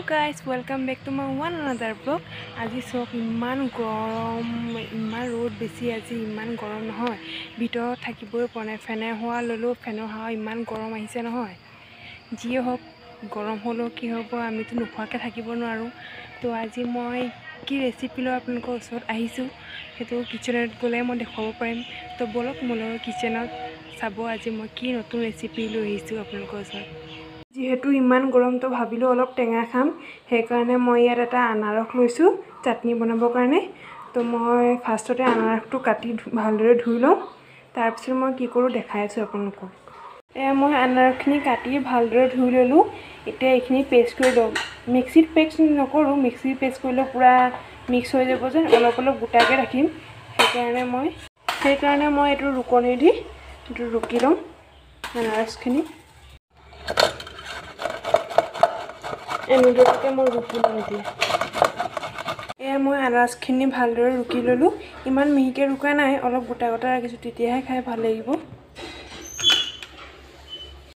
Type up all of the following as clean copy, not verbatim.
Guys, welcome back to my one another vlog. আজি চাওক ইমান গৰম, ইমান ৰ'দ বেছি, আজি ইমান গৰম নহয়, ভিতৰত থাকিবই পৰা নাই। ফেনে হোৱা ল'লেও ফেনৰ হাৱা ইমান গৰম আহিছে নহয়। যিয়ে হওক, গৰম হ'লেও কি হ'ব, আমিতো নোখোৱাকৈ থাকিব নোৱাৰোঁ। তো আজি মই কি ৰেচিপি লৈ আপোনালোকৰ ওচৰত আহিছোঁ, সেইটো কিটচেনত গ'লে মই দেখুৱাব পাৰিম। তো ব'লক মোৰ লগত কিটচেনত চাব আজি মই কি নতুন ৰেচিপি লৈ আহিছোঁ আপোনালোকৰ ওচৰত। যিহেতু ইমান গৰম, তো ভাবিলোঁ অলপ টেঙা খাম, সেইকাৰণে মই ইয়াত এটা আনাৰস লৈছোঁ চাটনি বনাবৰ কাৰণে। তো মই ফাৰ্ষ্টতে আনাৰসটো কাটি ভালদৰে ধুই লওঁ, তাৰপিছত মই কি কৰোঁ দেখাই আছোঁ আপোনালোকক। এয়া মই আনাৰসখিনি কাটি ভালদৰে ধুই ল'লোঁ। এতিয়া এইখিনি পেষ্ট কৰি লওঁ। মিক্সিত পেষ্ট নকৰোঁ, মিক্সিত পেষ্ট কৰিলে পূৰা মিক্স হৈ যাব যেন, অলপ অলপ গোটাকৈ ৰাখিম। সেইকাৰণে মই এইটো ৰুকনি দি এইটো ৰুকি ল'ম আনাৰসখিনি। এনেদৰে মই ৰুকি ল'ম এতিয়া। এয়া মই আনাৰসখিনি ভালদৰে ৰুকি ল'লোঁ। ইমান মিহিকৈ ৰুকা নাই, অলপ গোটা গোটা ৰাখিছোঁ, তেতিয়াহে খাই ভাল লাগিব।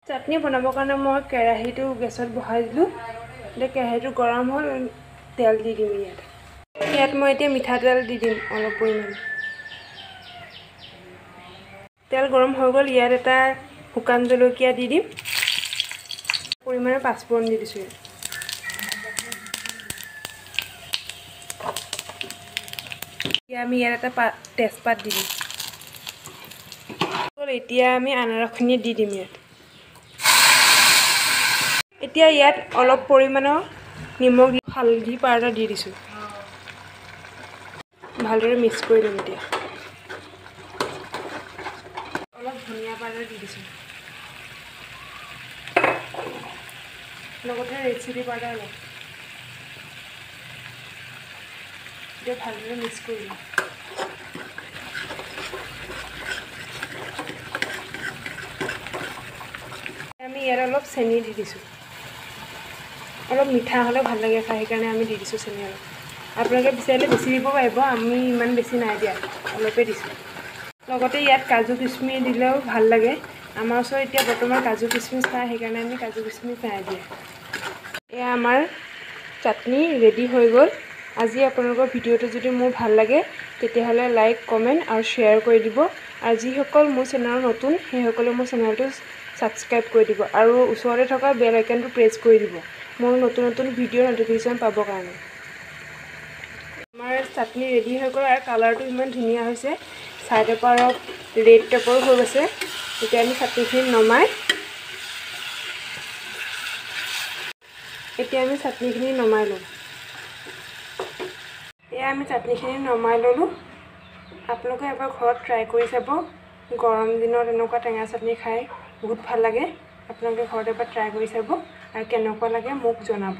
চাটনি বনাবৰ কাৰণে মই কেৰাহীটো গেছত বহাই দিলোঁ। এতিয়া কেৰাহীটো গৰম হ'ল, তেল দি দিম ইয়াত। ইয়াত মই এতিয়া মিঠাতেল দি দিম অলপ পৰিমাণে। তেল গৰম হৈ গ'ল। ইয়াত এটা শুকান জলকীয়া দি দিম, পৰিমাণে পাঁচফোৰণ দি দিছোঁ ইয়াত। এতিয়া আমি ইয়াত এটা তেজপাত দি দিম। এতিয়া আমি আনাৰসখিনি দি দিম ইয়াত। এতিয়া ইয়াত অলপ পৰিমাণৰ নিমখ, হালধি পাউডাৰ দি দিছোঁ। ভালদৰে মিক্স কৰি ল'ম। এতিয়া অলপ ধনিয়া পাউডাৰ দি দিছোঁ, লগতে ৰেড চিলি পাউডাৰ অলপ। এতিয়া ভালদৰে মিক্স কৰি ল'ম। আমি ইয়াত অলপ চেনি দি দিছোঁ। অলপ মিঠা হ'লে ভাল লাগে খাই, সেইকাৰণে আমি দি দিছোঁ চেনি অলপ। আপোনালোকে বিচাৰিলে বেছি দিব পাৰিব, আমি ইমান বেছি নাই দিয়া, অলপেই দিছোঁ। লগতে ইয়াত কাজু কিচমিচ দিলেও ভাল লাগে। আমাৰ ওচৰত এতিয়া বৰ্তমান কাজু কিচমিচ নাই, সেইকাৰণে আমি কাজু কিচমিচ নাই দিয়া। এয়া আমাৰ চাটনি ৰেডি হৈ গ'ল। আজি আপোনালোকৰ ভিডিঅ'টো যদি মোৰ ভাল লাগে, তেতিয়াহ'লে লাইক, কমেণ্ট আৰু শ্বেয়াৰ কৰি দিব। আৰু যিসকল মোৰ চেনেলৰ নতুন, সেইসকলে মোৰ চেনেলটো ছাবস্ক্ৰাইব কৰি দিব আৰু ওচৰতে থকা বেল আইকনটো প্ৰেছ কৰি দিব মোৰ নতুন নতুন ভিডিঅ' ন'টিফিকেশ্যন পাবৰ কাৰণে। আমাৰ চাটনি ৰেডি হৈ গ'ল আৰু কালাৰটো ইমান ধুনীয়া হৈছে, ছাইডৰ পৰা অলপ ৰেড টাইপৰো হৈ গৈছে। এতিয়া আমি চাটনিখিনি নমাই এতিয়া আমি চাটনিখিনি নমাই ল'ম। এয়া আমি চাটনিখিনি নমাই ল'লোঁ। আপোনালোকে এবাৰ ঘৰত ট্ৰাই কৰি চাব। গৰম দিনত এনেকুৱা টেঙা চাটনি খাই বহুত ভাল লাগে। আপোনালোকে ঘৰত এবাৰ ট্ৰাই কৰি চাব আৰু কেনেকুৱা লাগে মোক জনাব।